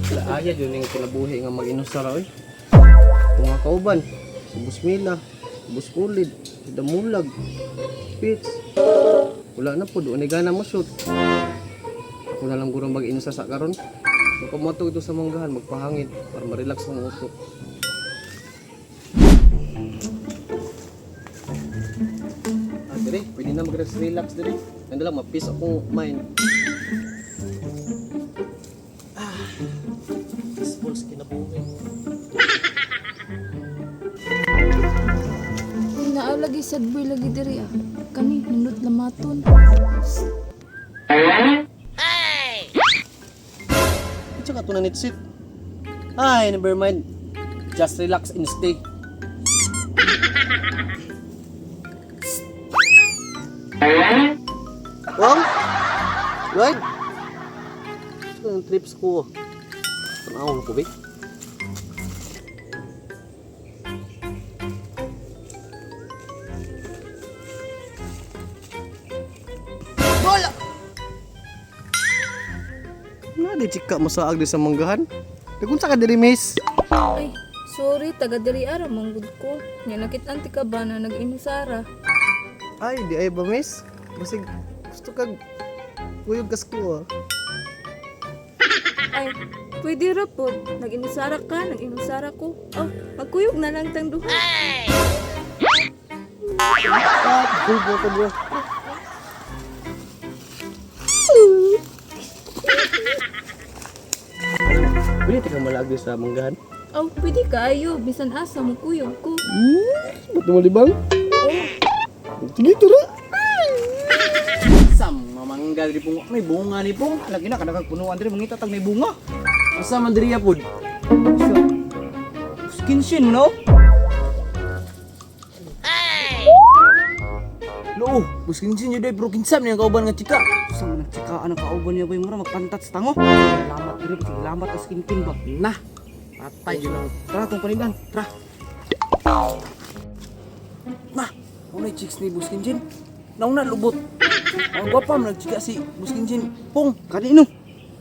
Laaya yun yung kinabuhi nga mag-inusara oy. Kung nga kauban, si Busmila, si Buskulid, si Damulag, Pits. Wala na po, doon ay gana mo shoot. Ako na lang gurong mag-inusa sa karon. Magpamoto ito sa manggahan, magpahangin para ma-relax ang utok. Ah, dire, pwede na mag-relax dire. Nandala lang, ma-peace akong mind. Peaceful sa kinabuhi. Uy, naa lagi sad boy lagi diri ah. Kani nindot lamaton. At saka ito na nitsit. Ay, never mind. Just relax and stay. Wong? Lloyd? Ito yung trips ko. Tanaw ko, ba? Bola! Na, di chika mo sa agdi sa manggahan. Dagun sa ka diri, miss. Ay, sorry taga diri ara manggud ko. Nya nakit-an ti ka ba na nag-inusara. Ay, di ay ba, miss? Basig, gusto kag kuyog kas ko, ah. Ay, pwede ra pod. Nag-inusara ka, nag-inusara ko. Oh, magkuyog na lang tang duha. Ah, kuyog ko bro. Pwede ka malagi sa manggahan? Oh, pwede kaayo bisan asa mo kuyog ko. Ba't mo libang? Sige, tara! Sam, mamangga diri pong may bunga ni pong. Lagi na kanang punuan diri mangita tag may bunga. Asa man diri pod? Skin shin mo no? Loo, buskin sin jud bro kinsam ni ang kauban nga chika. Sa man nagtsikaan ang kauban niya boy mura magpantat sa tango. Lamat diri sige lamat ka skin kin ba. Na. Patay jud ang Tara tong panidan. Tara. Na, unay chicks ni Buskin Jin. Nauna lubot. Ang gwapa man nagchika si Buskin Jin. Pong, Kanino?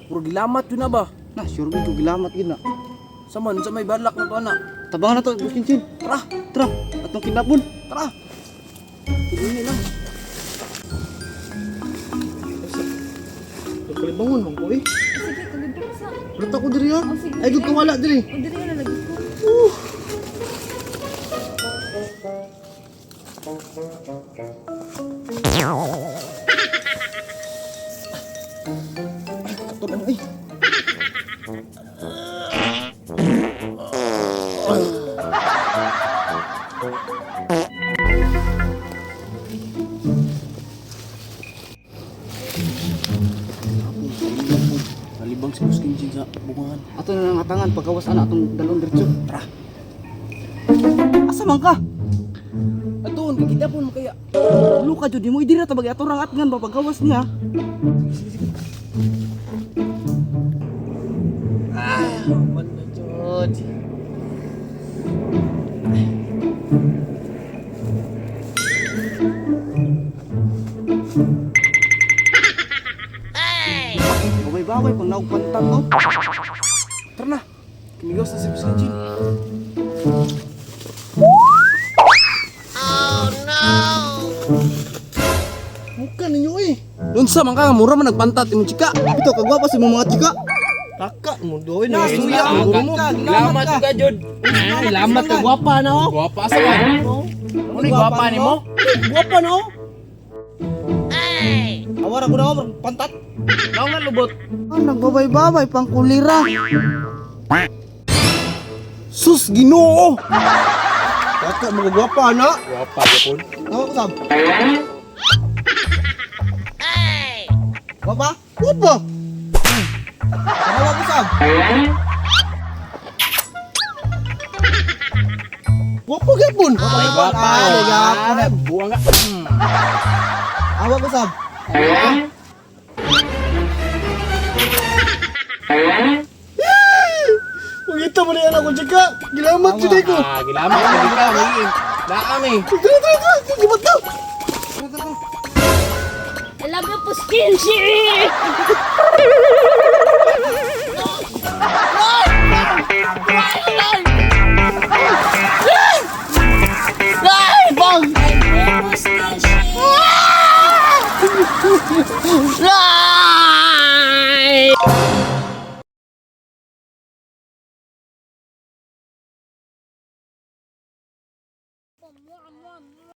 puro gilamat yun na ba? Na sure gid ko gilamat gid na. Sa man sa may balak na to ana. Tabangan na to skin shin. Tara, Tara, atong kinapon. tara. Sige lang. Kalibangon man ko eh. Sige, kalibang sa. Luta ko diri ah. Oh, sige. Ay, gud kawala diri. O diri na lagi ko. Katol ano eh. Nalibang si Buskin Jin sa bungahan. Ato na lang atangan pagkawas ana atong dalon diretso. Tara. Asa man ka? Aton, kikita po mo kaya. Luka jud mo diri ta bagay ato rang atngan ba pagkawas niya. Ah, man na jud. Babay-babay pang naog pantat oh. Tara na. Kimigaw na si Buskin Jin. Bukan ninyo eh. Unsa man ka mura man nagpantat imong chika. Ito kagwapa sa imong mga chika. Taka mo doy Na, suya mo guro mo. Lamat ka jud. Lamat ka gwapa na oh. Gwapa asa man? Ano gwapa nimo? Gwapa na oh. Awara ko na ako, pantat. Naong nga lubot. Ah, nagbabay-babay pang kulira. Sus Ginoo. Taka mo gwapa na. Gwapa gyapon. Nawa ko sab. Gwapa? Gwapa. Nawa ko sab. Gwapa gyapon. Ay, gwapa. Ay, Buang ka. Awa ko sab. Pangita mo na yan ako chika. Gilamat jud ko. Ah, gilamat ka ka. Na kami. Tara tara tara. Gibat ka. I love you, Puskin!